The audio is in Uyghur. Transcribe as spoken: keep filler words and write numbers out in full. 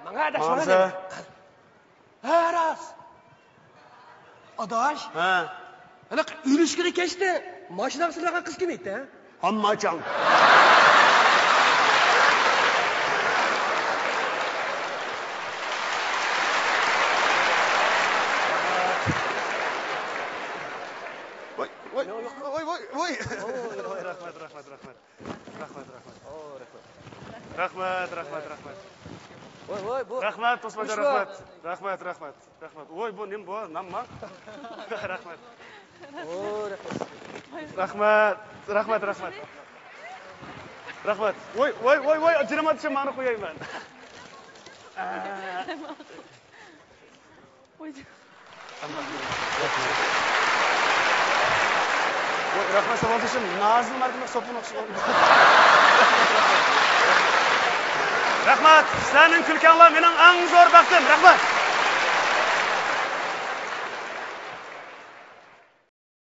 ماڭا ئاداش، ماڭا دېمە. ھە، راست. ئاداش. ھە. ھېلىقى ئۆلۈشكىلى كەچتە ماشىناغا سېلىنغان قىز كىم ئىدى؟ ھامماچاڭ. ۋاي، ۋاي، ۋاي، ۋاي، ۋاي. رەھمەت، رەھمەت، رەھمەت. رەھمەت، رەھمەت. ئو، رەھمەت. رەھمەت، رەھمەت، رەھمەت. ۋاي، ۋاي، بۇ رەھمەت، توسماجان، نېمە ئىش بۇ؟ رەھمەت. رەھمەت، رەھمەت، رەھمەت. ۋاي، بۇ نېمە بۇ؟ نانما؟ رەھمەت. ئو، رەھمەت. رەھمەت، رەھمەت، رەھمەت. رەھمەت. ۋاي، ۋاي، ۋاي، ۋاي، جېنىم ئاچچى، مانا قويايمەن. ۋاي، رەھمەت، ساۋاقدىشىم، نازىل ماركىنىڭ سوپۇنى ئوخشىغان. رەھمەت، سەنىڭ كۈلكەڭلار مېنىڭ ئەڭ زور بەختىم. رەھمەت.